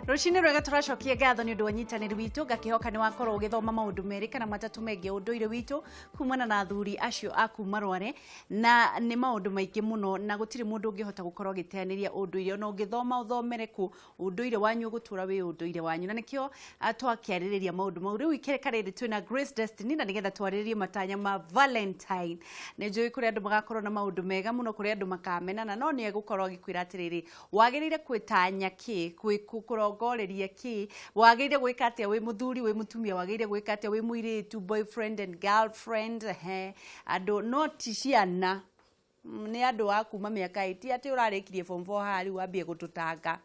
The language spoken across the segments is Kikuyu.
Rũcinĩ rwega, tũracokia ngatho nĩ ũndũ wa ũnyitanĩri witũ. Ngakĩhoka nĩ wakorwo ũgĩthoma maũndũ merĩ kana matatũ megiĩ ũndũire witũ kumana na athuri acio a kuma Rware, na nĩ maũndũ maingĩ mũno, na gũtirĩ mũndũ ũngĩhota gũkorwo agĩteanĩria ũndũire. Ona ũngĩthoma ũthomere kũ, ũndũire wanyu ũgũtũra wĩ ũndũire wanyu, na nĩkĩo twakĩarĩrĩria maũndũ mau. Rĩu ikereka rĩrĩ twĩna Grace Destiny, na nĩgetha twarĩrĩrie matanya ma Valentine. Nĩ njũĩ kũrĩ andũ magakorwo na maũndũ mega mũno, kũrĩ andũ makamenana, no nĩ egũkorwo agĩkwĩra atĩrĩrĩ, wagĩrĩire kwĩtanya kĩ, kũrongoreria kĩ, wagĩrĩire gwĩka atĩa wĩ mũthuri, wĩ mũtumia, wagĩrĩire gwĩka atĩa wĩ mũirĩtu, boyfriend and girlfriend. He andũ no ti ciana. Nĩ andũ a kuma mĩaka ĩ ti atĩ ũrarĩkirie form 4 haha rĩu wambie gũtũtanga.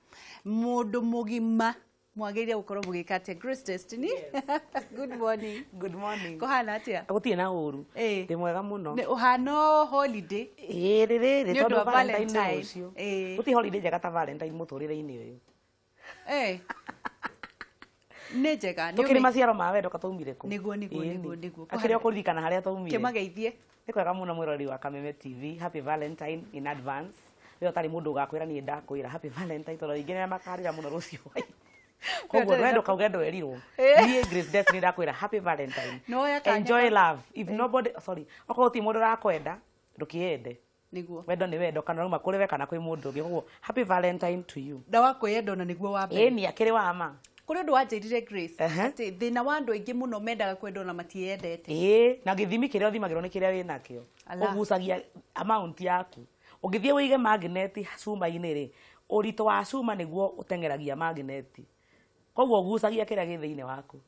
Mũndũ mũgima mwagĩrĩire gũkorwo mũgĩka atĩa? Grace Destiny, good morning. Good morning. Kũhana atĩa? Gũtirĩ na ũru. Ndĩ mwega mũno. Nĩ ũhana holiday. Ĩĩ, rĩrĩ Nĩ ũndũ tondũ wa Valentine nĩ Valentine. rũciũ. Gũtirĩ holiday njega ta Valentine mũtũrĩre-inĩ ũyũ. Nĩ njega nĩ Tũkĩrĩ maciaro ma wendo katwaumire kũ? Nĩguo, Ĩĩ, nĩguo. Akĩrĩ o kũririkana harĩa twaumire. Kĩmageithie. Nĩ kwega mũno, mwĩroreri wa Kameme TV. Happy Valentine in advance. We ũtarĩ mũndũ ũgakwĩra, niĩ ndakwĩra happy Valentine, tondũ aingĩ nĩ makarĩra mũno rũciũ hwaĩ-inĩ. Koguo Ũtarĩ wendo kauge ndwerirwo. Niĩ Grace Destiny ndakwĩra happy Valentine. Nĩwoya kanya Enjoy love. If nobody, sorry, okorwo gũtirĩ mũndũ ũrakwenda, ndũkĩende. Wendo nĩ wendo, kana rauma kũrĩ we kana kwĩ mũndũ ũngĩ. Koguo happy Valentine to you. Na wa kwĩyenda ona nĩguo wa mbere. Ĩni, akĩrĩ wa ma. Kũrĩ ũndũ wanjĩrire, Grace, atĩ thĩna wa andũ aingĩ mũno mendaga kwendwo na matiĩyendete. Ĩĩ, na gĩthimi kĩrĩa ũthimagĩrwo nĩ kĩrĩa wĩ nakĩo. Ala. Ũgucagia amount yaku. Ũngĩthiĩ ũige magnet cuma-inĩ rĩ, ũritũ wa cuma nĩguo ũteng'eragia magnet, koguo ũgucagia kĩrĩa gĩ thĩinĩ waku.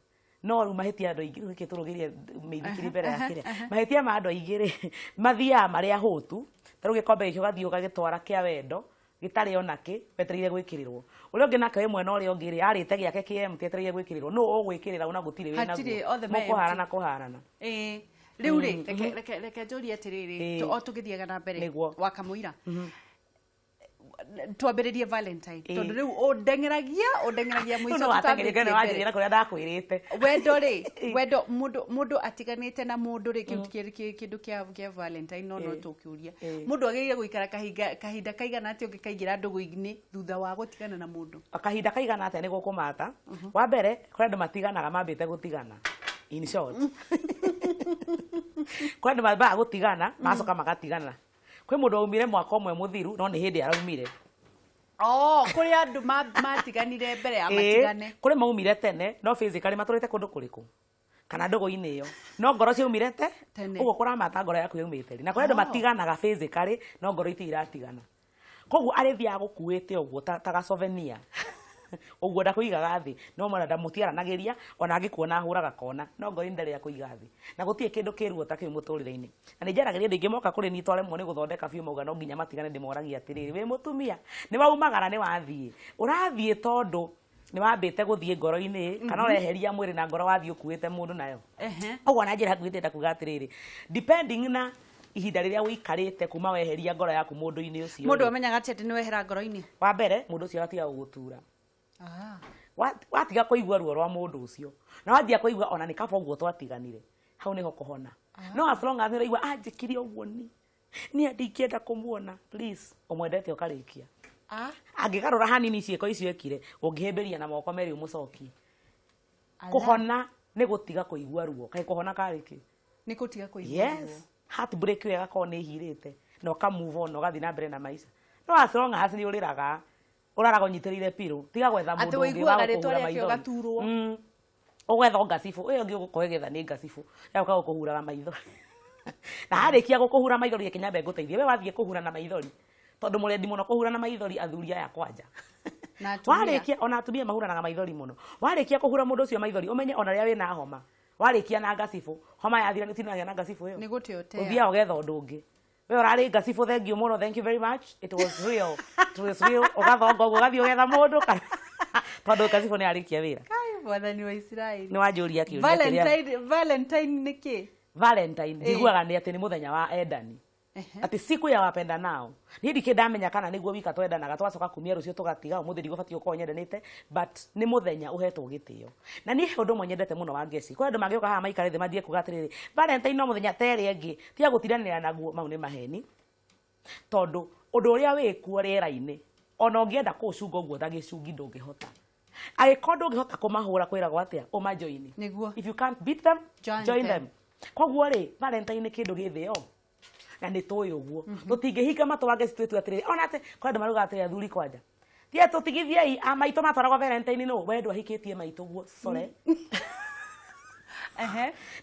No rĩu mahĩtia andũ aingĩ, rĩu nĩkĩ tũrũgĩrie mĩithikiri mbere ya kĩrĩa, mahĩtia ma andũ aingĩ rĩ, mathiaga marĩ ahũtu. Ta rĩu gĩkombe gĩkĩ ũgathiĩ ũgagĩtwara kĩa wendo gĩtarĩ ona kĩ, wetereire gwĩkĩrĩrwo. Ũrĩa ũngĩ nake wĩ mwena ũrĩa ũngĩ rĩ, arĩte gĩake kĩ empty, etereire gwĩkĩrĩrwo. Nũ ũgwĩkĩrĩra ona gũtirĩ wĩ Hatirĩ, naguo? othe me empty. Mũkũharana kũharana. Ĩĩ, rĩu rĩ, reke njũrie atĩrĩrĩ, o tũgĩthiaga na mbere. Nĩguo. Wa kamũira twambĩrĩrie Valentine, tondũ rĩu ũndeng'eragia Rĩu mũico nĩ wateng'eria tũtambĩtie nĩ wanjĩrĩra mbere. kũrĩa ndakwĩrĩte. Wendo rĩ, wendo, mũndũ atiganĩte na mũndũ rĩ, kĩu ti kĩndũ kĩa Valentine, no tũkĩũria, mũndũ agĩrĩire gũikara kahinda kaigana atĩa ũngĩkaingĩra ndũgũ-inĩ thutha wa gũtigana na mũndũ? Kahinda kaigana atĩa nĩ gũkũmata. Wa mbere, kũrĩ andũ matiganaga mambĩte gũtigana. In short, kũrĩ andũ mambaga gũtigana, magacoka magatigana. Kwĩ mũndũ waumire mwaka ũmwe mũthiru, no nĩ hĩndĩ araumire. Oh, kũrĩ andũ matiganire mbere ya matigane. Kũrĩ maumire tene, no physically matũrĩte kũndũ kũrĩkũ kana ndũgũ-inĩ ĩyo, no ngoro ciaumire te Tene. Ũguo kũramata ngoro yaku yaumĩte rĩ. Na kũrĩ andũ matiganaga physically, no ngoro itirĩ iratigana, koguo arĩthiaga gũkuĩte ũguo ta gacovenia ũguo, ndakũigaga thĩ, no mwana ndamũtiaranagĩria, ona angĩkuona ahũraga kona, no ngoro-inĩ ndarĩ akũiga thĩ. Na gũtirĩ kĩndũ kĩruo ta kĩu mũtũrĩre-inĩ. Na nĩ njaragĩria andũ aingĩ moka kũrĩ niĩ, twaremwo nĩ gũthondeka biũ, mauga no nginya matigane. Ndĩmoragia atĩrĩrĩ, wĩ mũtumia, nĩ waumagara, nĩ wathiĩ, ũrathiĩ tondũ nĩ wambĩte gũthiĩ ngoro-inĩ, kana ũreheria mwĩrĩ na ngoro wathiĩ ũkuĩte mũndũ nayo? Ũguo na njĩra nguhĩ ndĩrenda kuga atĩrĩrĩ, depending na ihinda rĩrĩa ũikarĩte kuma weheria ngoro yaku mũndũ-inĩ ũcio Mũndũ rĩ, amenyaga atĩ nĩ wehera ngoro-inĩ? Wa mbere, mũndũ ũcio agatiga gũgũtura. Watiga kũigua ruo rwa mũndũ ũcio na wanjia kũigua ona nĩ kaba ũguo twatiganire, hau nĩho kũhona. No as long as nĩ ũraigua anjĩkire ũguo, ni niĩ ndingĩenda kũmuona, please, ũmwendete ũkarĩkia. Angĩgarũra hanini ciĩko icio ekire, ũngĩhĩmbĩria na moko merĩ ũmũcokie. Kũhona nĩ gũtiga kũigua ruo. Kaĩ kũhona karĩ kĩ? Nĩ gũtiga kũigua Yes, heartbreak ĩyo ĩgakorwo nĩ ĩhirĩte na ũka move on na ũgathiĩ na mbere na maica. No as long as nĩ ũrĩraga, ũraraga ũnyitĩrĩire pillow, tiga gwetha Atĩ mũndũ ũngĩ ũiguaga wa rĩtwa gũkũhura rĩake maithori. ũgaturwo. Ũgwetha ngacibũ ĩyo ĩngĩ ũgũkorwo ĩgetha nĩ ngacibũ ya gũka gũkũhuraga maithori, na harĩkia gũkũhura maithori, reke nyambe ngũteithie. We wathiĩ kũhura na maithori, tondũ mũrendi mũno kũhura na maithori, athuri aya kwanja. Na atumia. Warĩkia, ona atumia mahuranaga maithori mũno. Warĩkia kũhura mũndũ ũcio maithori, ũmenye ona rĩrĩa wĩna homa, warĩkia na ngacibũ, homa yathira, nĩ ũtinagia na ngacibũ ĩyo. Nĩ gũte ũtea. Ũthiaga ũgetha ũndũ ũngĩ. We ũrarĩ ngacibũ, thank you mũno, thank you very much, it was real, it was real. Ũgathonga ũguo, ũgathiĩ ũgetha mũndũ tondũ ngacibũ nĩ arĩkia wĩra. Kai, Mwathani wa Isiraeli. Nĩ wanjũria kĩũria kĩrĩa Valentine nĩ kĩ? Valentine, njiguaga nĩ atĩ nĩ mũthenya wa endani, atĩ siku ya wapenda nao. Niĩ ndikĩ ndamenya kana nĩguo wika twendanaga, twacoka kumia rũciũ tũgatiga, ũmũthĩ ndigũbatiĩ gũkorwo nyendanĩte, but nĩ mũthenya ũhetwo gĩtĩo. Na niĩ he ũndũ ũmwe nyendete mũno wa ngeci. Kwĩ andũ mangĩũka haha maikare thĩ manjie kuga atĩrĩrĩ, Valentine no mũthenya ta ĩrĩa ĩngĩ, tiga gũtindanĩra naguo. Mau nĩ maheni, tondũ ũndũ ũrĩa wĩkuo rĩera-inĩ, ona ũngĩenda kũũcunga ũguo ta gĩcungi, ndũngĩhota. Angĩkorwo ndũngĩhota kũmahũra, kwĩragwo atĩa? Ũmajoini. If you can't beat them, join join them. Them. Koguo rĩ, Valentine nĩ kĩndũ gĩ thĩ yo na nĩ tũĩ ũguo. Tũtingĩhinga matũ wange citwĩtue atĩrĩrĩ, ona atĩ kwĩ andũ marugaga atĩrĩ, athuri kwanja tie tũtigithiei a maitũ matwaragwo Valentine, nũ we ndwahikĩtie maitũ guo sore.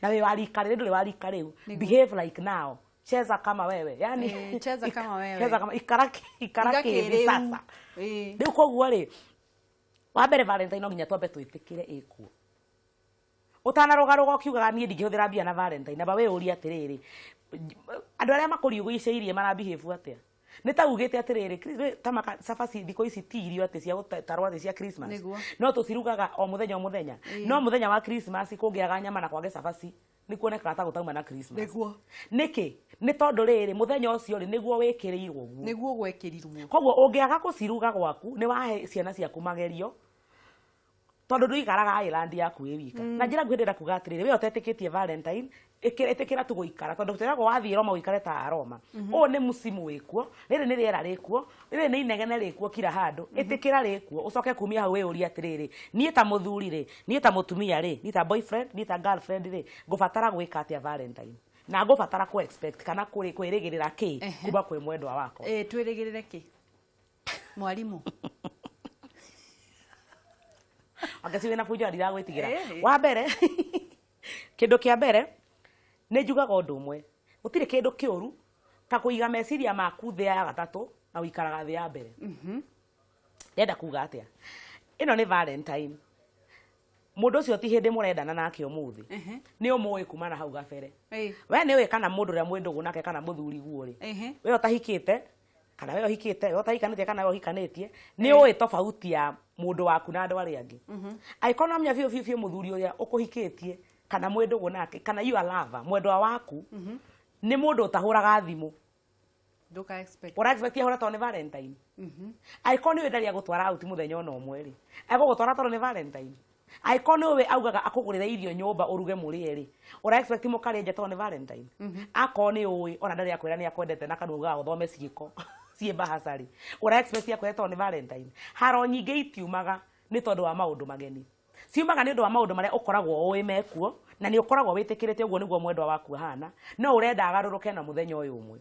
Na wĩ wa rika rĩrĩ, ndũrĩ wa rika rĩu. Behave like now, cheza kama wewe yani. Eh, cheza kama wewe. Cheza kama ikara ikara Iga kĩthĩ kĩrĩu. sasa. Rĩu koguo rĩ, wa mbere Valentine no nginya twambe twĩtĩkĩre ĩkuo. Ũtanarũgarũga ũkiugaga niĩ ndingĩhũthĩra mbia na Valentine, namba wĩyũrie atĩrĩrĩ, andũ arĩa makũriũgicĩirie marabehave atĩa? Nĩ ta ugĩte atĩrĩrĩ, ta maka cabaci thikũ ici ti irio atĩ cia gũtarwo atĩ cia Christmas. No tũcirugaga o mũthenya o mũthenya, no mũthenya wa Christmas kũngĩaga nyama na kwage cabaci nĩ kuonekaga ta gũtauma na Christmas. Nĩkĩ? Nĩ tondũ rĩrĩ, mũthenya ũcio rĩ, nĩguo wĩkĩrĩirwo guo. Nĩguo gwekĩrirwo. Koguo ũngĩaga gũciruga gwaku, nĩ wahe ciana ciaku magerio, tondũ ndũikaraga island yaku wĩ wika. Na njĩra nguhĩ ndĩrenda kuga atĩrĩrĩ, we ũtetĩkĩtie Valentine, ĩtĩkĩra tu gũikara, tondũ twĩragwo wathiĩ Roma ũikare ta Aroma. Ũyũ nĩ mũcimu wĩkuo, rĩrĩ nĩ rĩera rĩkuo, rĩrĩ nĩ inegene rĩkuo kila handũ. Ĩtĩkĩra rĩkuo, ũcoke kumia hau wĩyũrie atĩrĩrĩ, niĩ ta mũthuri rĩ, niĩ ta mũtumia rĩ, niĩ ta boyfriend, niĩ ta girlfriend rĩ, ngũbatara gwĩka atĩa Valentine, na ngũbatara kũ expect kana kwĩrĩgĩrĩra kĩ kuma kwĩ mwendwa wakwa? Ĩ, twĩrĩgĩrĩre kĩ, mwarimũ? Angeci wĩna bunjo na ndiragwĩtigĩra. Ĩĩ. Wa mbere, kĩndũ kĩa mbere nĩ njugaga ũndũ ũmwe, gũtirĩ kĩndũ kĩũru ta kũiga meciria maku thĩ ya gatatũ na ũikaraga thĩ ya mbere. Ndĩrenda kuga atĩa? Ĩno nĩ Valentine, mũndũ ũcio ti hĩndĩ mũrendana nake ũmũthĩ, nĩ ũmũĩ kuma na hau gabere. We nĩ ũĩ kana mũndũ ũrĩa mwĩ ndũgũ nake kana mũthuri guo rĩ, we ũtahikĩte kana we ũhikĩte, we ũtahikanĩtie kana we ũhikanĩtie, nĩ ũĩ tofauti ya mũndũ waku na andũ arĩa angĩ. Angĩkorwo no menya biũ biũ biũ mũthuri ũrĩa ũkũhikĩtie kana mwĩ ndũgũ nake kana you are lover, mwendwa waku nĩ mũndũ ũtahũraga thimũ, Ndũka expect. Ũra expect ahũra tondũ nĩ Valentine? Angĩkorwo nĩ ũĩ ndarĩ agũtwara out mũthenya ona ũmwe rĩ, agũgũtwara tondũ nĩ Valentine? Angĩkorwo nĩ ũĩ augaga akũgũrĩre irio nyũmba ũruge mũrĩe rĩ, ũra expect mũkarĩe nja tondũ nĩ Valentine? Akorwo nĩ ũĩ ona ndarĩ akwĩra nĩ akwendete na kanua ugaga ũthome ciĩko ciĩ mbahaca rĩ, ũra expect akwĩre tondũ nĩ Valentine? Haro nyingĩ itiumaga nĩ tondũ wa maũndũ mageni, ciumaga nĩ ũndũ wa maũndũ marĩa ũkoragwo ũĩ mekuo na nĩ ũkoragwo wĩtĩkĩrĩte ũguo nĩguo mwendwa waku ahana, no ũrenda agarũrũke na mũthenya ũyũ ũmwe.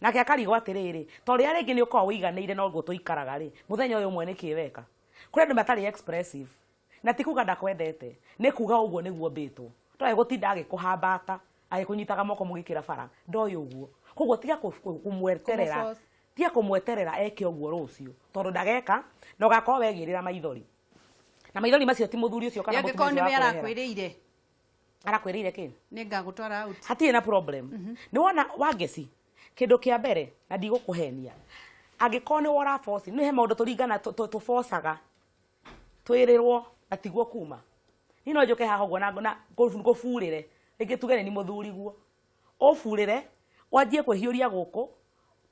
Nake akarigwo atĩrĩrĩ, ta ũrĩa rĩngĩ nĩ ũkoragwo ũiganĩire na ũguo tũikaraga rĩ, mũthenya ũyũ ũmwe nĩ kĩ weka? Kũrĩ andũ matarĩ expressive, na ti kuga ndakwendete, nĩ kuga ũguo nĩguo mbĩtwo. Ndoĩ gũtinda agĩkũhambata agĩkũnyitaga moko mũgĩkĩra bara, ndoĩ ũguo. Koguo tiga kũmweterera. Kũmũ-force. Tiga kũmweterera eke ũguo rũciũ, tondũ ndageka na ũgakorwo wegĩrĩra maithori, na maithori macio ti mũthuri ũcio kana Angĩkorwo mũtumia nĩwe ũcio wakũrehera. Arakwĩrĩire Arakwĩrĩire kĩ? Nĩ ngagũtwara out. Hatirĩ na problem. Nĩ wona wangeci, kĩndũ kĩa mbere, na ndigũkũhenia, angĩkorwo nĩ wora force, nĩ he maũndũ tũringana tũbocaga twĩrĩrwo na tiguo kuma. Niĩ no njũke haha ũguo na ngũburĩre rĩngĩ, tuge nĩ ni mũthuri guo ũburĩre, wanjie kwĩhiũria gũkũ,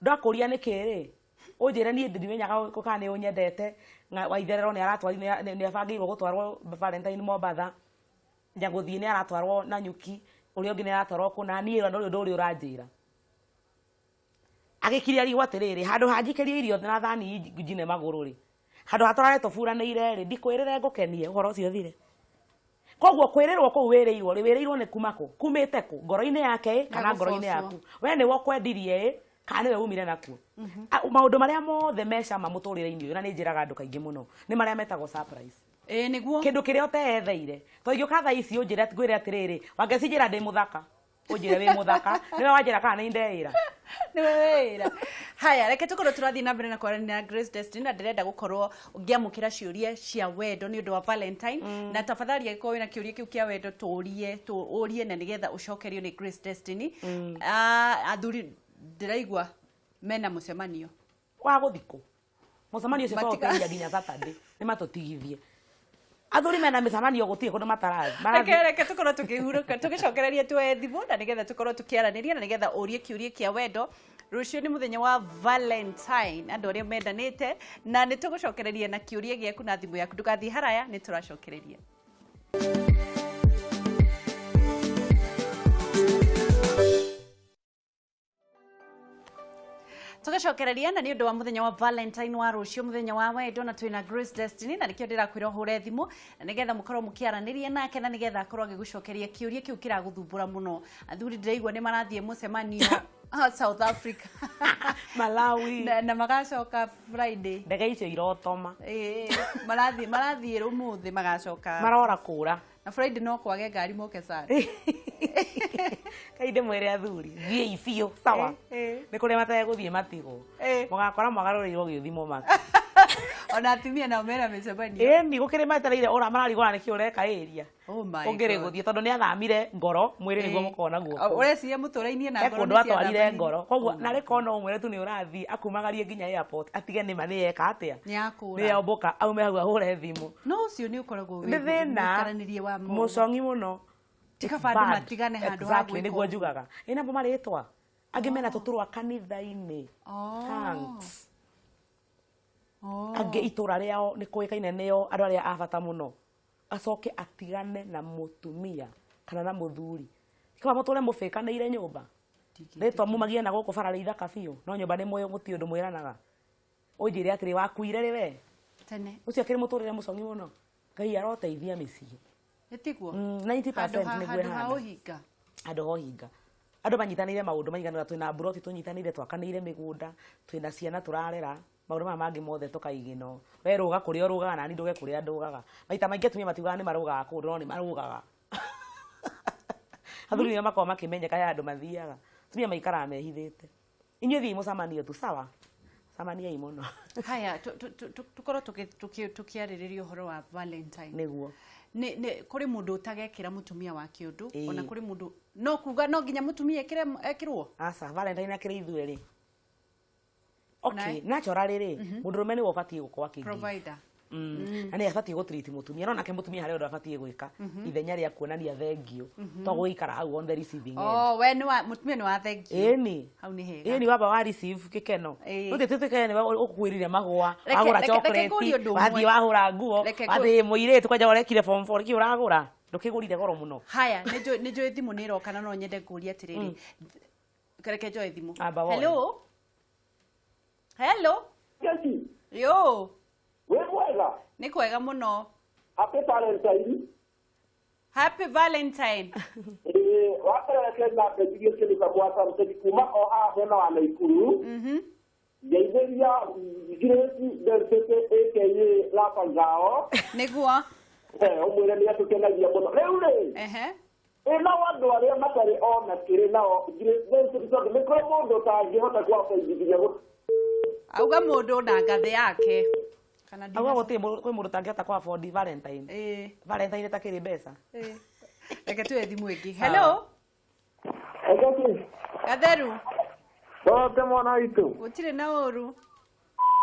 ndakũria nĩkĩ rĩ, ũnjĩre niĩ ndimenyaga kana nĩ ũnyendete. Waitherero nĩ aratwari, nĩ abangĩirwo gũtwarwo Valentine Mombatha, nyagũthiĩ nĩ aratwarwo Nanyuki, ũrĩa ũngĩ nĩ aratwarwo kũna, niĩ ndũrĩ ũndũ ũrĩa ũranjĩra. Agĩkiria arigwo atĩrĩrĩ, handũ hanjikĩrie irio na thani njine magũrũ rĩ, handũ hatwarare tũburanĩire rĩ, ndikwĩrĩre ngũkenie ũhoro ũcio ũthire. Koguo kwĩrĩrwo kũu wĩrĩirwo rĩ, wĩrĩirwo nĩ kuma kũ, kumĩte kũ, ngoro-inĩ yake ĩ kana ngoro-inĩ Gũbocwo. yaku? We nĩwe ũkwendirie ĩ kana nĩwe umire nakuo? Maũndũ marĩa mothe me cama mũtũrĩre-inĩ ũyũ, na nĩ njĩraga andũ kaingĩ mũno, nĩ marĩa metagwo surprise. Ĩĩ, nĩguo. Kĩndũ kĩrĩa ũteetheire, to ingĩũka thaa ici ũnjĩre, ngwĩre atĩrĩrĩ, wangeci, njĩra ndĩ mũthaka, ũnjĩre wĩ mũthaka, nĩwe wanjĩra kana nĩ ndeĩra. Nĩwe wĩra. Haya, reke tũkorwo tũrathiĩ na mbere na kwaranĩria na Grace Destiny, na ndĩrenda gũkorwo ngĩamũkĩra ciũria cia wendo nĩ ũndũ wa Valentine. Na tafadhali, angĩkorwo wĩna kĩũria kĩu kĩa wendo, tũrie tũũrie na nĩgetha ũcokerio nĩ Grace Destiny. Ah, athuri ndĩraigua mena mũcemanio. Wa gũthikũ mũcemanio ũcio twaũtĩria nginya Saturday, nĩ matũtigithie. Athuri mena mĩcemanio, gũtirĩ kũndũ matarathi. Reke tũkorwo tũkĩhurũka, tũgĩcokereria tuoe thimũ na nĩgetha tũkorwo tũkĩaranĩria na nĩgetha ũrie kĩũria kĩa wendo. Rũciũ nĩ mũthenya wa Valentine, andũ arĩa mendanĩte, na nĩ tũgũcokereria na kĩũria gĩaku na thimũ yaku. Ndũgathiĩ haraya, nĩ tũracokereria. Tũgacokereria na nĩ ũndũ wa mũthenya wa Valentine wa rũciũ, mũthenya wa wendo, na twĩna Grace Destiny, na nĩkĩo ndĩrakwĩra ũhũre thimũ na nĩgetha mũkorwo mũkĩaranĩria nake, na nĩgetha akorwo agĩgũcokeria kĩũria kĩu kĩragũthumbũra mũno. Athuri ndĩraigua nĩ marathiĩ mũcemanio South Africa, Malawi. Na magacoka Friday. Ndege icio irotoma. Ĩĩ, marathiĩ ũmũthĩ, magacoka Marora kũra. Na Friday no kwage ngari moke Sunday. Kai ndĩmwĩre athuri, thiĩi biũ sawa. Nĩ kũrĩa mategũthiĩ matigwo. Mũgakora mwagarũrĩirwo gĩthimo maki. Ona atumia nao mena mĩcemanio. Ĩni gũkĩrĩ metereire ũra mararigũra nĩkĩ ũreka ĩria. Oh my Ũngĩrĩ God. gũthiĩ tondũ nĩ athamire ngoro mwĩrĩ nĩguo mũkona guoko. Ũreciria mũtũrainie na He ngoro kũndũ nĩ atwarire ciathamire. ngoro, koguo narĩ kona ũmwĩre tu nĩ ũrathiĩ, akumagarie nginya airport, atige nĩma nĩ yeka atĩa, Nĩ yakũra. nĩ yombũka, aume hau ahũre thimũ. No ũcio nĩ ũkoragwo wĩ Nĩ thĩna mũikaranĩrie wa mũcongi mũno. Ti It's kaba andũ bad. matigane handũ ha Exactly, gwĩka nĩguo ũguo. njugaga ĩ namo marĩtwa angĩ mena tũtũrwa kanitha-inĩ. Oh. Thanks. Oh. Angĩ itũra rĩao nĩ kũĩkaine nĩo andũ arĩa a bata mũno, acoke atigane na mũtumia kana na mũthuri, kaba mũtũre mũbĩkanĩire nyũmba, rĩtwa mumagie na gũkũ bara rĩ ithaka biũ, no nyũmba nĩ mũĩ mũtirĩ ũndũ mwĩranaga. Ũnjĩre atĩrĩ, wakuire rĩ we? Tene. Ũcio akĩrĩ mũtũrĩre mũcongi mũno. Ngai aroteithia mĩciĩ. Ĩtiguo. 90% nĩguo Handũ ha ĩhana. ũhinga. Handũ ha ũhinga, andũ manyitanĩire maũndũ maiganĩra. Twĩna mburoti tũnyitanĩire, twakanĩire mĩgũnda, twĩna ciana tũrarera, maũndũ maya mangĩ mothe tũkaigĩno. We rũga kũrĩa ũrũgaga, nani ndũge kũrĩa ndũgaga. Maita maingĩ atumia matiugaga nĩ marũgaga kũndũ, no nĩ marũgaga. Athuri nĩo makoragwo makĩmenyeka he andũ mathiaga, atumia maikaraga mehithĩte. Inyuĩ thiĩi mũcamanio tu, sawa, camaniai mũno. Haya, tũkorwo tũkĩarĩrĩria ũhoro wa Valentine. Nĩguo. Nĩ kũrĩ mũndũ ũtagekĩra mũtumia wake ũndũ, Ĩĩ. ona kũrĩ mũndũ no kuga no nginya mũtumia ekĩre ekĩrwo. Aca, Valentine akĩrĩ ithuĩ rĩ, Ona okay, naturally rĩ, mũndũrũme nĩwe ũbatiĩ gũkorwo akĩ give. Provider. Na nĩ abatiĩ gũtreat mũtumia, no nake mũtumia harĩ ũndũ abatiĩ gwĩka ithenya rĩa kuonania thengio, to gũikara hau on the receiving end. Oh, we nĩ wa mũtumia nĩ wa thengio. Ĩni. Hau nĩ hega. Ĩni wamba wa receive gĩkeno. Ĩĩ. Tũtĩ tũtĩkene nĩwe ũkwĩrire mahũa, wagũra Reke ngũrie chocolate, ũndũ ũmwe. wathiĩ wahũra nguo, wathiĩ mũirĩtu kwanja ũrekire form 4, kĩ ũragũra? Ndũkĩgũrire goro mũno. Haya, nĩ njũĩ thimũ nĩ ĩroka, na no nyende ngũrie atĩrĩrĩ. Reke njoe thimũ. Amba woe. Hello. Hello. Kesi, Yo, wĩ mwega? Nĩ kwega mũno. Happy Valentine. Happy Valentine. Ĩĩ, wa mbere reke nyambe njigie kĩndũ ta gwa Samsung kuma o haha mwena wa Naikuru. Ngeithĩria Grace Density aka Lapa Ngao. Nĩguo. Eh, ũmwĩre nĩ atũkenagia mũno. Rĩu rĩ, ĩ nao andũ arĩa matarĩ ona kĩrĩ nao Grace Density, tondũ nĩ kũrĩ mũndũ ũtangĩhota kũabaithithia. Auga mũndũ na ngathĩ yake. Kana Auga gũtirĩ kwĩ mũndũ ũtangĩhota kũ afford Valentine. Ĩĩ. Valentine ĩtakĩrĩ mbeca. Ĩĩ. Reke tuoe thimũ ĩngĩ. Sawa. Hello. Kesi, Gatheru. Oke mwana witũ. Gũtirĩ na ũru.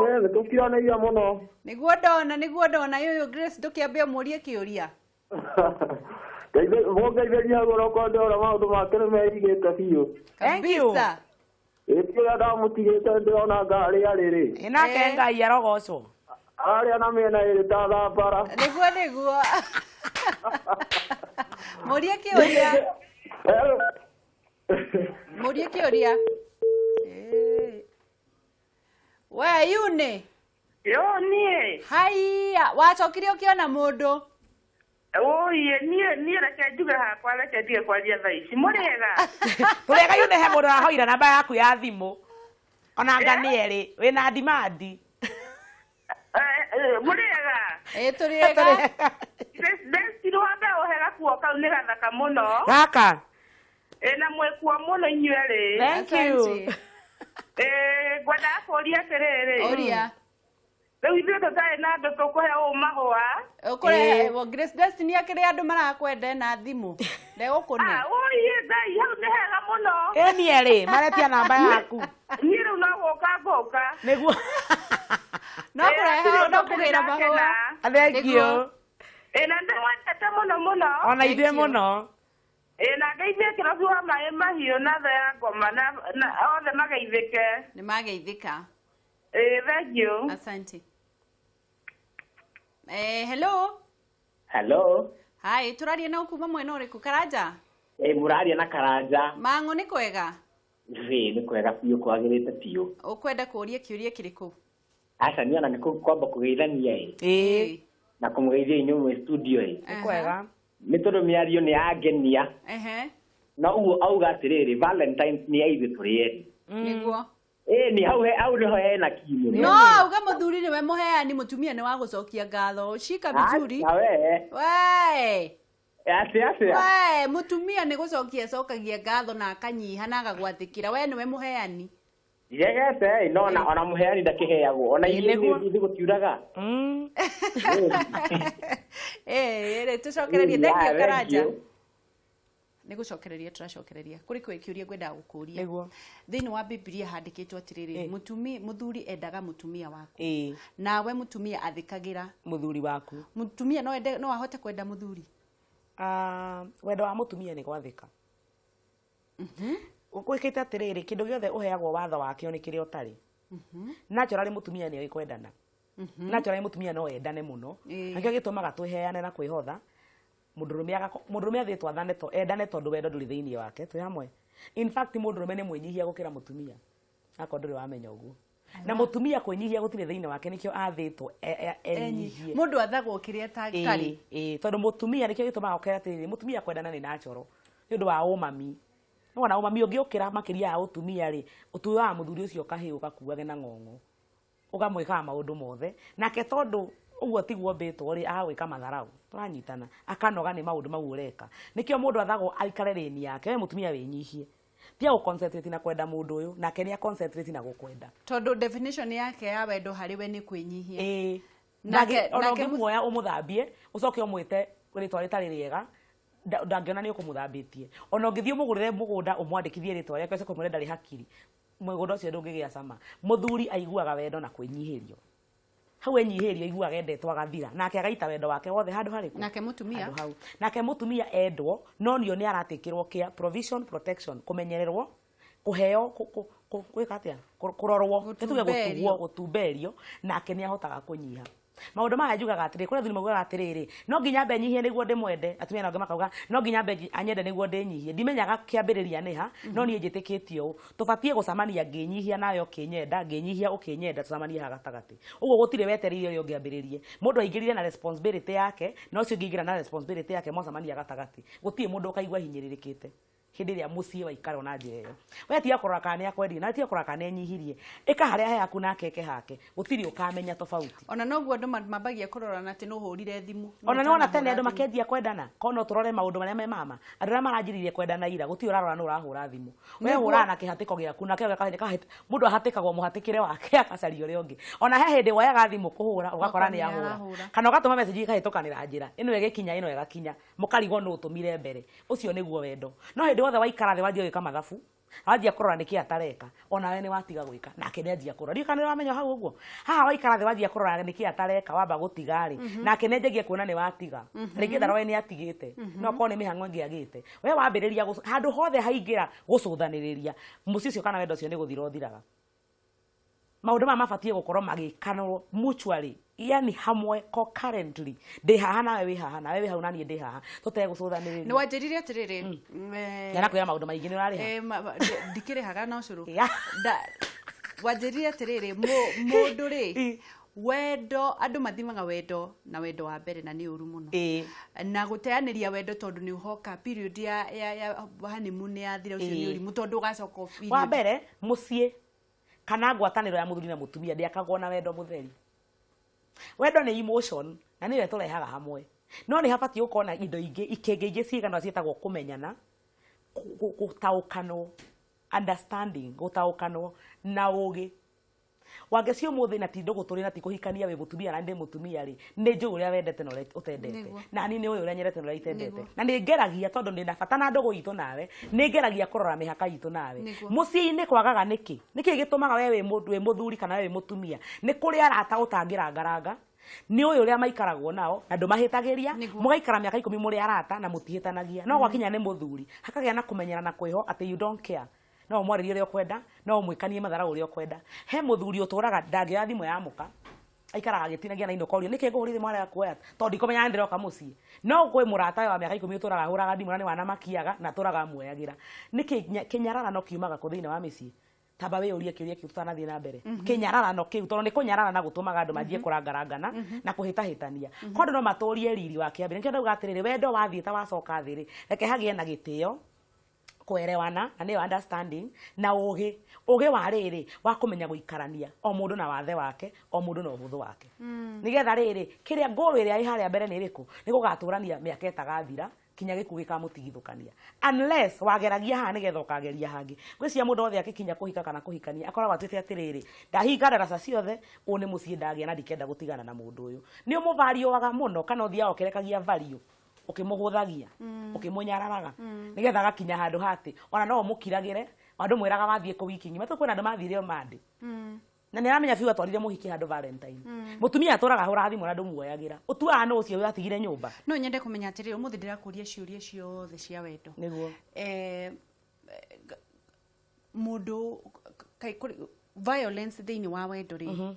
Nĩ tũkiranĩiria mũno. Nĩguo ndona, nĩguo ndona yũyũ Grace, ndũkĩambe ũmũrie kĩũria. Mũngeithĩria hau onokorwo ndĩrona maũndũ make nĩ merigĩte biũ. Thank you. Kabisa. Ĩti ũrĩa ndamũtigĩte ndĩrona ngarĩ arĩrĩ. Ĩ nake Ngai arogocwo. Arĩa na mĩena ĩrĩ ta thambara. Nĩguo nĩguo. Mũrie kĩũria. Mũrie kĩũria. Ĩĩ. We Yune. Yo niĩ. Haiya, wacokire ũkĩona mũndũ. Ũiĩ, niĩ reke njuge hakwa, reke ndige kwaria thaa ici. Mũrĩega? Tũrĩega. Yune, he mũndũ arahoire namba yaku ya thimũ. Ona anga nĩ erĩ, wĩna demand. Mũrĩega? Ĩĩ, tũrĩega. Destiny, wambe ũhe gakuo kau, nĩ gathaka mũno. Gaka. Ĩ, na mwĩkuo mũno inyuerĩ. Thank you. Asante. Ĩ, ngwendaga kũũria atĩrĩrĩ. Ũria. Rĩu ithuĩ tũtarĩ na andũ tũkũhe ũũ mahũa. Ũkũrehe Grace Destiny akĩrĩ andũ marakwenda na thimũ. Ndegũkũne. Ah, ũiĩ Ngai, hau nĩ hega mũno. Ĩni erĩ maretia namba yaku. Niĩ rĩu no gũka ngũka. Nĩguo. No kũrehe, no kũgĩra mahũa. Thank you. Ĩ, na ndĩmwendete mũno mũno. Ona ithuĩ Thank you. mũno. Ĩ, na ngeithie kĩrobi wa maĩ mahiũ na tho ya ngoma na othe mageithĩke. Nĩ mageithĩka. Ĩ, thank you. Asante. Hello. Hello. Hi, tũraria na kuma mwena ũrĩkũ? Karanja? Ĩ, mũraria na Karanja. Mang'u nĩ kwega? Ĩ, nĩ kwega biũ, kwagĩrĩte biũ. Ũkwenda kũũria kĩũria kĩrĩkũ? Aca, niĩ ona nĩ kwamba kũgeithania ĩ, Ĩĩ. na kũmũgeithia inyuĩ mwĩ studio ĩ. Nĩ kwega. Nĩ tondũ mĩario nĩ yangenia. Na ũguo auga atĩrĩrĩ, Valentines nĩ ya ithuĩ tũrĩ erĩ. Nĩguo. Ĩ, nĩ hau hau nĩho hena kinyo. No auga mũthuri nĩwe mũheani, mũtumia nĩ wa gũcokia ngatho. Shika vizuri. Aca we. We. Atĩ atĩa? We, mũtumia nĩ gũcokia acokagia ngatho na akanyiha na agagwathĩkĩra. We nĩwe mũheani. Njegete ĩ, no ona mũheani ndakĩheagwo. Ona Ĩ, ithuĩ nĩguo. ithuĩ gũtiuraga. Ĩĩ, rĩ tũcokererie. Ĩ, Thank you, ya, Karanja. thank you. Nĩ gũcokereria tũracokereria. Kũrĩ kwĩ kĩũria ngwendaga gũkũria. Nĩguo. Thĩinĩ wa Bibilia handĩkĩtwo atĩrĩrĩ, Ĩ. mũthuri endaga mũtumia waku. Ĩĩ. Nawe mũtumia athĩkagĩra Mũthuri waku. Mũtumia no ende, no ahote kwenda mũthuri? Ah, wendo wa mũtumia nĩ gwathĩka. Gwĩkĩte atĩrĩrĩ, kĩndũ gĩothe ũheagwo watho wakĩo nĩ kĩrĩa ũtarĩ. Naturally mũtumia nĩ oĩ kwendana. Naturally mũtumia no endane mũno. Nakĩo gĩtũmaga twĩheane na kwĩhotha. Mũndũrũme athĩtwo athane to endane tondũ wendo ndũrĩ thĩinĩ wake, twĩ hamwe. In fact mũndũrũme nĩ mwĩnyihia gũkĩra mũtumia. Akorwo ndũrĩ wamenya ũguo. Na mũtumia kwĩnyihia gũtirĩ thĩinĩ wake, nĩkĩo athĩtwo enyihie. Mũndũ athagwo kĩrĩa atarĩ. Ĩĩ, tondũ mũtumia nĩkĩo gĩtũmaga ũkere atĩrĩrĩ, mũtumia kwendana nĩ natural nĩ ũndũ wa ũmami. Nĩwona ũmami ũngĩũkĩra makĩria ya ũtumia rĩ, ũtuaga mũthuri ũcio kahĩĩ ũgakuage na ng'ong'o, ũkamwĩkaga maũndũ mothe nake, tondũ ũguo tiguo mbĩtwo rĩ, agagwĩka matharau, tũranyitana, akanoga nĩ maũndũ mau ũreka. Nĩkĩo mũndũ athagwo aikare rĩni yake. We mũtumia wĩnyihie, tia gũ concentrate na kwenda mũndũ ũyũ, nake nĩ a concentrate na gũkwenda. Tondũ definition yake ya wendo harĩ we nĩ kwĩnyihia. Ĩĩ. Nake- Ona nake ũngĩmuoya ũmũthambie, ũcoke ũmwĩte rĩtwa rĩtarĩ rĩega, ndangĩona nĩ ũkũmũthambĩtie. Ona ũngĩthiĩ ũmũgũrĩre mũgũnda, ũmwandĩkithie rĩtwa rĩake, ũcoke ũmwĩre ndarĩ hakiri, mũgũnda ũcio ndũngĩgĩa cama. Mũthuri aiguaga wendo na kwĩnyihĩrio. Hau enyihĩrio aiguaga endetwo agathira, nake agaita wendo wake wothe handũ harĩkũ? Nake mũtumia? Handũ hau. Nake mũtumia endwo, no nio nĩ aratĩkĩrwo kia provision, protection, kũmenyererwo, kũheo, gwĩka atĩa, kũrorwo, nĩ tuge Gũtumberio. gũtugwo, gũtumberio, nake nĩ ahotaga kũnyiha. Maũndũ maya njugaga atĩrĩ, kũrĩ athuri maugaga atĩrĩrĩ, no nginya mbe nyihie nĩguo ndĩmwende. Atumia nao angĩ makauga no nginya mbe anyende nĩguo ndĩnyihie. Ndimenyaga kĩambĩrĩria nĩ ha, no niĩ njĩtĩkĩtie ũũ, tũbatiĩ gũcemania ngĩnyihia nawe ũkĩnyenda, ngĩnyihia ũkĩnyenda, tũcemanie haha gatagatĩ. Ũguo gũtirĩ wetereire ũrĩa ũngĩ ambĩrĩrie. Mũndũ aingĩrire na responsibility yake, na ũcio ũngĩ aingĩra na responsibility yake, mwacemania gatagatĩ, gũtirĩ mũndũ ũkaigua hinyĩrĩrĩkĩte. Hĩndĩ ĩrĩa mũciĩ waikarwo na njĩra ĩyo, we tiga kũrora kana nĩ akwendire, na tiga kũrora kana nĩ enyihirie, ĩka harĩa he haku nake eke hake, gũtirĩ ũkamenya tofauti. Ona noguo andũ mambagia kũrorana atĩ nũ ũhũrire thimũ. Ona nĩ wona tene andũ Ũtanahũra thimũ. makĩanjia kwendana, korwo no tũrore maũndũ marĩa me mama, andũ arĩa maranjĩrĩirie kwendana ira, gũtirĩ ũrarora nũ ũrahũra thimũ. We Nĩguo. hũraga na kĩhatĩko gĩaku, nake mũndũ ahatĩkagwo mũhatĩkĩre wake akacaria ũrĩa ũngĩ. Ona he hĩndĩ woyaga thimũ kũhũra, ũgakora Ũgakora nĩ nĩ ahũra. arahũra. Kana ũgatũma message ĩkahĩtũkanĩra njĩra, ĩno ĩgĩkinya, ĩno ĩgakinya, mũkarigwo nũ ũtũmire mbere. Ũcio nĩguo wendo. No hĩndĩ wothe waikara thĩ wanjia gwĩka mathabu, wanjia kũrora nĩkĩ atareka, onawe nĩ watiga gwĩka, nake nĩ anjia kũrora. Ndiũĩ kana nĩ wamenya hau ũguo. Haha waikara thĩ wanjia kũrora nĩkĩ atareka, wamba gũtiga rĩ, nake nĩ anjagia kuona nĩ watiga. Rĩngĩ ndarore nĩ atigĩte, no korwo nĩ mĩhang'o ĩngĩ agĩte. We wambĩrĩria handũ hothe haingĩra gũcũthanĩrĩria, mũciĩ ũcio kana wendo ũcio nĩ gũthira ũthiraga. Maũndũ maya mabatiĩ gũkorwo magĩkanwo mutually, yani hamwe, concurrently. Ndĩ haha nawe wĩ haha, nawe wĩ hau na niĩ ndĩ haha, tũtegũcũthanĩrĩria. Nĩ wanjĩrire atĩrĩrĩ, Ndanakwĩra maũndũ maingĩ nĩ ũrarĩha. Ndikĩrĩhaga na ũcũrũ. Ya. Wanjĩrire atĩrĩrĩ, mũndũ rĩ, wendo, andũ mathimaga wendo na wendo wa mbere, na nĩ ũru mũno. Na gũteanĩria wendo tondũ nĩ ũhoka period ya honeymoon nĩ yathira, ũcio nĩ ũrimũ tondũ ũgacoka o period. Wa mbere, mũciĩ kana ngwatanĩro ya mũthuri na mũtumia ndĩakagwo na wendo mũtheri. Wendo nĩ emotion na nĩyo ĩtũrehaga hamwe, no nĩ habatiĩ gũkorwo na indo ingĩ, ikĩngĩ ingĩ cigana ciĩtagwo kũmenyana, gũtaũkanwo, understanding, gũtaũkanwo na ũgĩ. Wangeci, ũmũthĩ na ti ndũgũ tũrĩ na ti kũhikania, wĩ mũtumia na ndĩ mũtumia rĩ, nĩ njũĩ ũrĩa wendete na ũrĩa ũtendete. Na niĩ nĩ ũĩ ũrĩa nyendete na ũrĩa itendete. Na nĩ ngeragia, tondũ ndĩna bata na ndũgũ itũ nawe, nĩ ngeragia kũrora mĩhaka itũ nawe. Mũciĩ-inĩ kwagaga nĩkĩ? Nĩkĩ gĩtũmaga we wĩ mũthuri kana we wĩ mũtumia, nĩ kũrĩ arata ũtangĩrangaranga, nĩ ũyũ ũrĩa maikaragwo nao na ndũmahĩtagĩria. Mũgaikara mĩaka 10 mũrĩ arata na mũtihĩtanagia, no gwakinya nĩ mũthuri hakagĩa na kũmenyera na kwĩho atĩ you don't care, no ũmwarĩrie ũrĩa ũkwenda, no ũmwĩkanie matharau ũrĩa ũkwenda. He mũthuri ũtũraga ndangĩoya thimũ ya mũka. Aikaraga agĩtinagia na inũka ũrio nĩkĩ ngũhũrire mwarega kuoya tondũ ndikomenya nĩ ndĩroka mũciĩ. No kwĩ mũrata we wa mĩaka 10 ũtũraga ahũraga thimũ na nĩ wanamakiaga na atũraga amuoyagĩra. Nĩkĩ kĩnyararano kiumaga kũ thĩinĩ wa mĩciĩ? Tamba wĩyũrie kĩũria kĩu tũtanathiĩ na mbere. Kĩnyararano kĩu tondũ nĩ kũnyararana gũtũmaga andũ manjie kũrangarangana na kũhĩtahĩtania. Kwa andũ no matũrie riri wa kĩambere. Nĩkĩo ndauga atĩrĩrĩ, wendo wathiĩ ta wacoka thĩ rĩ, reke hagĩe na gĩtĩo, kũerewana na nĩyo understanding na ũgĩ, ũgĩ wa rĩrĩ wa kũmenya gũikarania o mũndũ na wathe wake, o mũndũ na ũhũthũ wake. Nĩgetha rĩrĩ kĩrĩa ngũrũ ĩrĩa ĩ harĩa mbere nĩ ĩrĩkũ? Nĩ gũgatũrania mĩaka ĩtagathira kinya gĩkuũ gĩkamũtigithũkania, unless wageragia haha nĩgetha ũkageria hangĩ. Ngwĩciria mũndũ wothe akĩkinya kũhika kana kũhikania akoragwo atuĩte atĩrĩrĩ, ndahinga ndaraca ciothe, ũũ nĩ mũciĩ ndagĩa na ndikenda gũtigana na mũndũ ũyũ. Nĩ ũmũvariũaga mũno kana ũthiaga ũkĩrekagia value, ũkĩmũhũthagia, ũkĩmũnyararaga, nĩgetha agakinya handũ hatĩ ona no ũmũkiragĩre. Andũ mwĩraga wathiĩ kũ wiki ng'ima, kwĩna andũ mathire o Monday na nĩ aramenya biũ atwarire mũhiki handũ Valentine. Mũtumia atũraga ahũraga thimũ na ndũmuoyagĩra, ũtuaga nũ ũcio watigire nyũmba. No nyende kũmenya atĩrĩrĩ, ũmũthĩ ndĩrakũria ciũria ciothe cia wendo. Nĩguo. Mũndũ violence thĩinĩ wa wendo rĩ,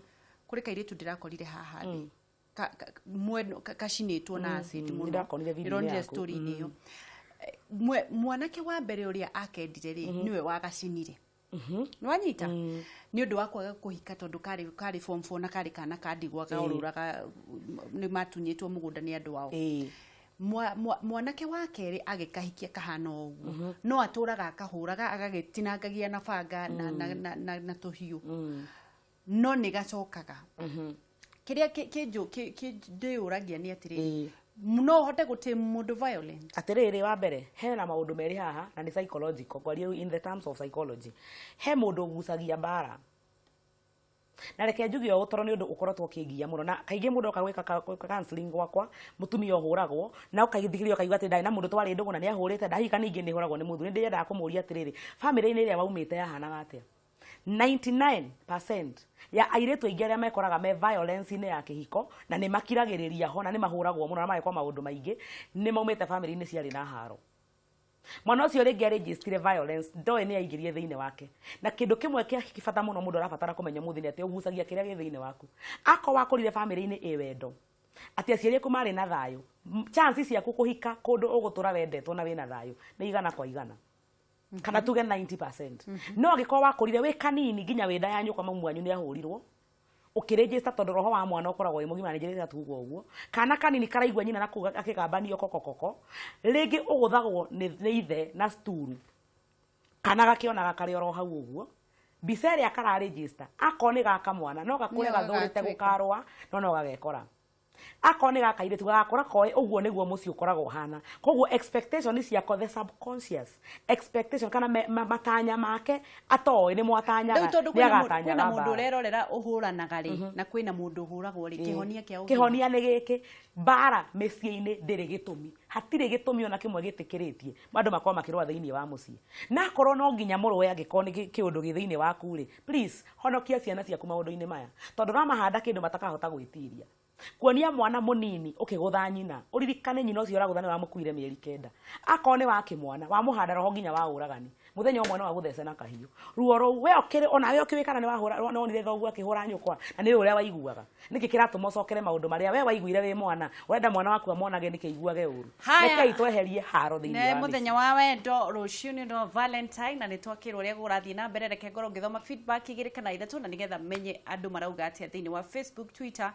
kũrĩ kairĩtu ndĩrakorire haha thĩ kacinĩtwo na acid mũno. Ndĩrakonire video-inĩ Ndĩronire yaku. story-inĩ ĩyo. Mwanake wa mbere ũrĩa akendire rĩ, nĩwe wagacinire. Nĩwanyita? Nĩ ũndũ wa kwaga kũhika tondũ karĩ form 4 na karĩ kana ka ndigwa kaorũraga, nĩ matunyĩtwo mũgũnda nĩ andũ ao. Mwanake wa kerĩ agĩkahikia kahana o ũguo, no atũraga akahũraga agagĩtinangagia na banga na tũhiũ, no nĩ gacokaga. Kĩrĩa ndĩyũragia nĩ atĩrĩrĩ, no ũhote gũtĩ mũndũ violent? Atĩrĩrĩ, wa mbere hena maũndũ merĩ haha na nĩ psychological, kwaria rĩu in the terms of psychology. He mũndũ ũgucagia mbara, na reke njuge ũũ tondũ nĩ ũndũ ũkoretwo ũkĩngia mũno, na kaingĩ mũndũ oka gwĩka counseling gwakwa, mũtumia ũhũragwo na ũkaithikĩrĩria ũkaigua atĩ ndarĩ na mũndũ twarĩ ndũgũ na nĩ ahũrĩte, ndahika ningĩ nĩ hũragwo nĩ mũthuri. Nĩ ndĩendaga kũmũria atĩrĩrĩ, bamĩrĩ-inĩ ĩrĩa waumĩte yahanaga atĩa? 99% ya airĩtu aingĩ arĩa mekoraga me violence-inĩ ya kĩhiko na nĩ makiragĩrĩria ho na nĩ mahũragwo mũno na magekwo maũndũ maingĩ nĩ maumĩte bamĩrĩ-inĩ ciarĩ na haro. Mwana ũcio rĩngĩ arĩnjĩstire violence, ndoĩ nĩ aingĩrire thĩinĩ wake. Na kĩndũ kĩmwe kĩa bata mũno mũndũ arabatara kũmenya ũmũthĩ nĩ atĩ ũgucagia kĩrĩa gĩ thĩinĩ waku. Akorwo wakũrire bamĩrĩ-inĩ ĩ wendo, atĩ aciari aku marĩ na thayũ, chance ciaku kũhika kũndũ ũgũtũra wendetwo na wĩna thayũ nĩ 100 kwa 100. Kana tuge 90%. No angĩkorwo wakũrire wĩ kanini nginya wĩ nda ya nyũkwa mamu wanyu nĩ ahũrirwo, ũkĩrĩnjĩsta tondũ roho wa mwana ũkoragwo wĩ mũgima, na nĩ njĩrĩte tuga ũguo. Kana kanini karaigua nyina na kũu akĩgambanio kokokoko, rĩngĩ ũgũthagwo nĩ ithe na sturu, kana gakĩonaga karĩ oro hau ũguo. Mbica ĩrĩa kararĩnjĩsta, akorwo nĩ gaka mwana, no gakũre Nĩyo gathũrĩte gagatuĩka. gũkarũa, no no gagekora. Akorwo nĩ gaka kairĩtu gagakũra koĩ ũguo nĩguo mũciĩ ũkoragwo ũhana. Koguo expectation ciakwa, the subconscious expectation kana matanya make atoĩ nĩ mwatanyaga, Rĩu tondũ nĩ kwĩna agatanyaga mũndũ mbara. ũrerorera ũhũranaga rĩ, na kwĩna mũndũ ũhũragwo rĩ, kĩhonia kĩa ũgima? Kĩhonia nĩ gĩkĩ, mbara mĩciĩ-inĩ ndĩrĩ gĩtũmi, hatirĩ gĩtũmi ona kĩmwe gĩtĩkĩrĩtie andũ makorwo makĩrũa thĩinĩ wa mũciĩ. Na akorwo no nginya mũrũe angĩkorwo nĩ kĩũndũ gĩ thĩinĩ waku rĩ, please honokia ciana ciaku maũndũ-inĩ maya, tondũ ũramahanda kĩndũ matakahota gwĩtiria. Kuonia mwana mũnini ũkĩgũtha nyina, ũririkane nyina ũcio ũragũtha nĩ wamũkuire mĩeri 9. Akorwo nĩ wa kĩmwana, wamũhanda roho nginya wa ũragani, mũthenya ũmwe no agũthece na kahiũ. Ruo rũu we ũkĩrĩ, ona we ũkĩũĩ kana nĩ wahũra, nĩ wonire thoguo akĩhũra nyũkwa, na nĩ ũrĩa waiguaga. Nĩkĩ kĩratũma ũcokere maũndũ marĩa we waiguire wĩ mwana? Ũrenda mwana waku amonage nĩkĩ aiguage ũru? Haya. Rekei tweherie haro thĩinĩ Nĩ wa mĩciĩ. mũthenya wa wendo rũciũ nĩ ũndũ wa Valentine, na nĩ twakĩrwo ũrĩa kũrathiĩ na mbere. Reke ngorwo ngĩthoma feedback 2 kana 3 na nĩgetha menye andũ marauga atĩa thĩinĩ wa Facebook, Twitter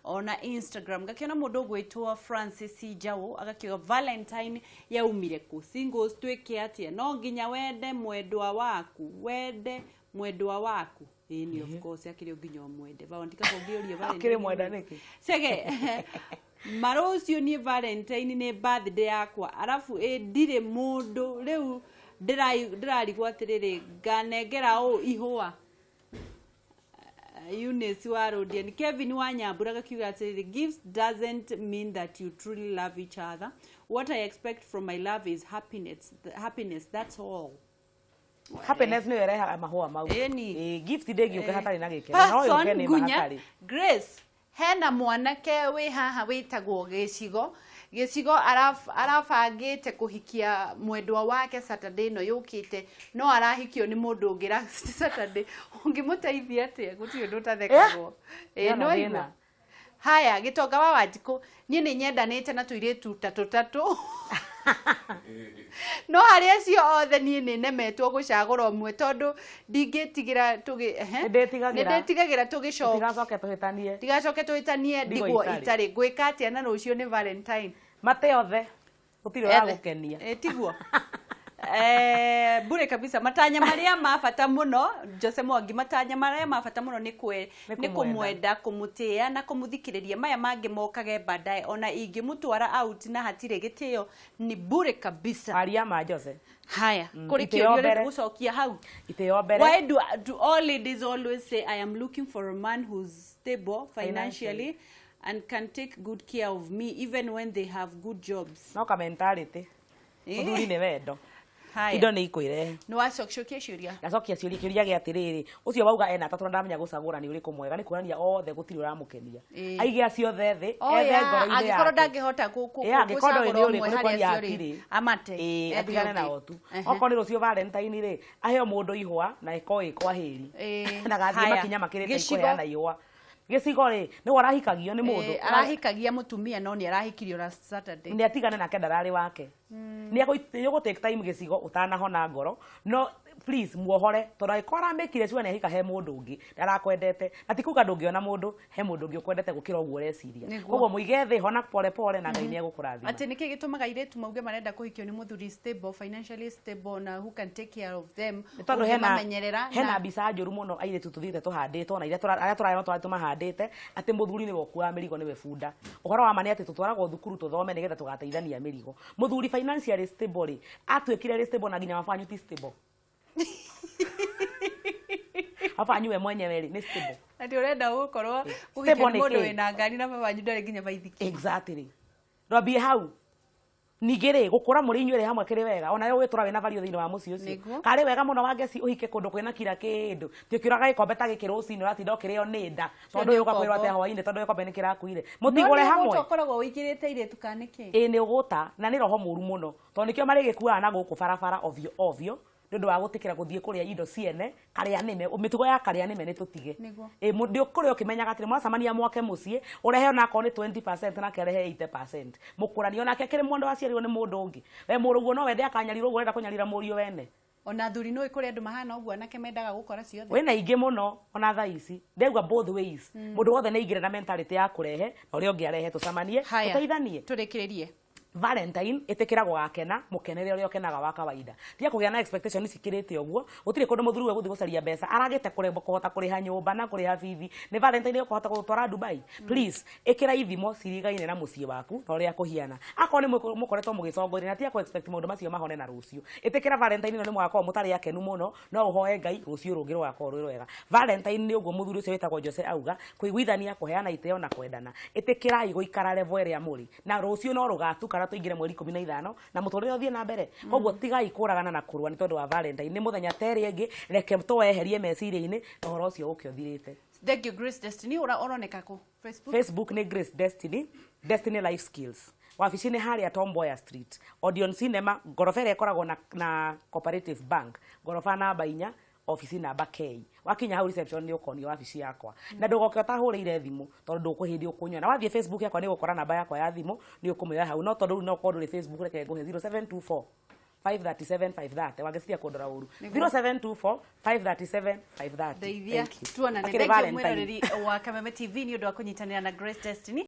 ona Instagram. Ngakĩona mũndũ ũgwĩtwo Francis Njaũ agakiuga Valentine yaumire kũ? Singles twĩke atĩa? No nginya wende mwendwa waku, wende mwendwa waku. Ĩni, of course akĩrĩ o nginya ũmwende. Valentine kaba ũngĩũria Valentine. Akĩrĩ mwenda nĩkĩ? Chege. Marũcio niĩ Valentine nĩ birthday yakwa, arabu ĩ ndirĩ mũndũ rĩu ndĩrarigwo atĩrĩrĩ, nganengera ũ ihũa? Eunice wa Rodian. Kevin wa Nyambura gakiuga atĩrĩrĩ, gifts doesn't mean that you truly love each other. What I expect from my love is happiness, happiness, that's all. Happiness nĩyo ĩrehaga mahũa mau. Ĩni. Ĩ, gift ndĩngĩũke hatarĩ na gĩkeno. No yũke Person nĩ Ngunya hatarĩ. Grace, hena mwanake wĩ haha wĩtagwo Gĩcigo. Gĩcigo arabangĩte kũhikia mwendwa wake Saturday ĩno yũkĩte, no arahikio nĩ mũndũ ũngĩ last Saturday. Ũngĩmũteithia atĩa? Gũtirĩ ũndũ ũtathekagwo. Ĩĩ, Hena nĩ waigua? thĩna. Haya, Gĩtonga wa Wanjikũ, niĩ nĩ nyendanĩte na tũirĩtu ta tũtatũ, no harĩ acio othe niĩ nĩ nemetwo gũcagũra ũmwe tondũ ndingĩtigĩra tũgĩ ehe. Nĩndĩtigagĩra. Nĩndĩtigagĩra tũgĩcoka Tigacoke tũhĩtanie. Ndigacoke tũhĩtanie. Ndigwo Ndigwo itarĩ. itarĩ. Ngwĩka atĩa na rũciũ nĩ Valentine? Mate othe, gũtirĩ ũragũkenia. Ĩ, tiguo. Bure kabisa. Matanya marĩa ma bata mũno, Jose Mwangi, matanya marĩa ma bata mũno nĩ kwe Nĩ nĩ kũmwenda. Kũmwenda, kũmũtĩĩa na kũmũthikĩrĩria. Maya mangĩ mokage baadaye. Ona ingĩmũtwara out na hatirĩ gĩtĩo ni bure kabisa. Aria ma, Jose. Haya, kũrĩ Itĩo kĩũria mbere. ũrenda gũcokia hau? Itĩo mbere. Why do all ladies always say, "I am looking for a man who's stable financially and can take good care of me," even when they have good jobs? No ka mentality. Eh. Mũthuri nĩ wendo. Haya. Indo nĩ ikwĩrehe. Nĩ wacokia ciũria? Ndacokia ciũria. Kĩũria gĩa atĩrĩrĩ, ũcio wauga ena atatũ na ndamenya gũcagũra nĩ ũrĩkũ mwega, nĩ kuonania othe gũtirĩ ũramũkenia. Ĩĩ. Aige acio othe thĩ, Oh, ethe yeah. ngoro-inĩ Angĩkorwo yake. ndangĩhota Ĩĩ, angĩkorwo ndũĩ gũcagũra nĩ ũmwe ũrĩkũ, nĩ harĩ kuonia acio rĩ, hakiri. amate. Ĩĩ, Ethe atigane ũngĩ. nao tu. Ehe. Okorwo nĩ rũciũ Valentine rĩ, aheo mũndũ ihũa na ĩkorwo ĩ kwa hĩri. Ĩĩ, Ndagathiĩ haya. makinya makĩrĩte Gĩcigo. ikũheana ihũa. Gĩcigo rĩ, nĩwe ũrahikagio nĩ mũndũ. Ĩĩ, arahikagia mũtumia no nĩ arahikirio last Saturday. Nĩ atigane nake, ndararĩ wake. Nĩ ũgũ take time gĩcigo ũtanahona ngoro, no please muohore, tondũ angĩkorwo aramĩkire cua nĩ ahika he mũndũ ũngĩ, ndarakwendete. Na ti kuga ndũngĩona mũndũ, he mũndũ ũngĩ ũkwendete gũkĩra ũguo ũreciria. Nĩguo. Koguo mũige thĩ, hona pole pole, na Ngai nĩ egũkũrathima. Atĩ nĩkĩ gĩtũmaga airĩtu mauge marenda kũhikio nĩ mũthuri stable, financially stable na who can take care of them, Nĩ tondũ hena ũngĩmamenyerera hena na mbica njũru mũno airĩtu tũthiĩte tũhandĩtwo na iria arĩa tũrarĩ tũrarĩ tũmahandĩte atĩ mũthuri nĩwe ũkuaga mĩrigo, nĩwe bunda. Ũhoro wa ma nĩ atĩ tũtwaragwo thukuru tũthome nĩgetha tũgateithania mĩrigo. Mũthuri financially stable rĩ, atuĩkire rĩ stable na nginya mabanyu ti stable? Mabanyu we mwenyewe rĩ, nĩ stable? Atĩ ũrenda gũkorwo Stable ũhikio nĩ nĩ mũndũ kĩĩ? wĩna ngari na baba wanyu ndarĩ nginya baithikiri? Exactly, ndwambie hau. Ningĩ rĩ, gũkũra mũrĩ inyuĩ rĩ hamwe kĩrĩ wega, ona ũgĩtũra wĩna value thĩinĩ wa mũciĩ ũcio. Nĩguo. Karĩ wega mũno wangeci ũhike kũndũ kwĩna kira kĩndũ, ti ũkĩũraga gĩkombe ta gĩkĩ rũcinĩ ũratinda ũkĩrĩo nĩ nda tondũ nĩ ũyũ ũgakwĩrwo ũkombo. atĩ hwainĩ tondũ gĩkombe nĩ kĩrakuire mũtigũre hamwe. Ũkoragwo ũingĩrĩte airĩtu kana nĩkĩ? Ĩĩ, nĩ ũgũta na nĩ roho mũru mũno, tondũ nĩkĩo marĩgĩkuaga na gũkũ barabara ovyo ovyo nĩ ũndũ wa gũtĩkĩra gũthiĩ kũrĩa indo ciene karĩa nĩme. Mĩtugo ya karĩa nĩme nĩ tũtige. Nĩguo. Ĩ ndĩ kũrĩa ũkĩmenyaga atĩrĩ mwacemania mwake mũciĩ, ũrehe onakorwo nĩ 20% nake arehe 80%, mũkũranio nake akĩrĩ mũndũ waciarirwo nĩ mũndũ ũngĩ. We mũrũguo no wende akanyarirwo ũguo ũrenda kũnyarira mũriũ wene? Ona athuri nĩ kũrĩ andũ mahana ũguo, anake mendaga gũkora ciothe. Wĩna aingĩ mũno ona thaa ici ndegua both ways. Mũndũ wothe nĩ aingĩre na mentality ya kũrehe na ũrĩa ũngĩ arehe, tũcemanie, Haya. tũteithanie. Tũrĩkĩrĩrie. Valentine, ĩtĩkĩra gũgakena, mũkenere ũrĩa ũkenaga wa kawaida. Tiga kũgĩa na expectation cikĩrĩte ũguo. Gũtirĩ kũndũ mũthuri we gũthiĩ gũcaria mbeca aragĩte kũremwo kũhota kũrĩha nyũmba na kũrĩha bithi, nĩ Valentine ũkũhota gũtwara Dubai? Please, ĩkĩra ithimo cirigaine na mũciĩ waku na ũrĩa kũhiana. Akorwo nĩ mũkoretwo mũgĩcongoria, na tiga kũ expect maũndũ macio mahone na rũciũ. Ĩtĩkĩra Valentine ĩno nĩ mũgakorwo mũtarĩ akenu mũno, no ũhoe Ngai rũciũ rũngĩ rũgakorwo rwĩ rwega. Valentine nĩ ũguo mũthuri ũcio wĩtagwo Jose auga, kũiguithania, kũheana itĩo na kwendana. Ĩtĩkĩrai gũikara level ĩrĩa mũrĩ, na rũciũ no rũgatuka na tũingĩre mweri 15 na mũtũrĩre ũthiĩ na mbere. Koguo tigai kũragana na kũrũa nĩ tondũ wa Valentine. Nĩ mũthenya ta ĩrĩa ĩngĩ, reke tũweherie meciria-inĩ na ũhoro ũcio ũke ũthirĩte. Thank you, Grace Destiny. Ura ũroneka kũ Facebook? Facebook nĩ Grace Destiny, Destiny Life Skills. Wabici nĩ harĩa Tom Mboya Street, Odeon Cinema, ngoroba ĩrĩa ĩkoragwo na Cooperative Bank, ngoroba namba 4, obici namba K. Wakinya hau reception nĩ ũkonio wabici yakwa, na ndũgoke ũtahũrĩire thimũ tondũ ndũkũhĩndĩ ũkũnyona. Wathiĩ Facebook yakwa nĩ ũgũkora namba yakwa ya thimũ, nĩ ũkũmĩoya hau. No tondũ rĩu no ũkorwo ndũrĩ Facebook, reke ngũhe 0724 537 530. Wangĩciria kũndora ũru, 0724 537 530. Ndeithia. Thank you. Tuonane. Akĩrĩ Thank you Valentine. mwĩroreri wa Kameme TV nĩ ũndũ wa kũnyitanĩra na Grace Destiny.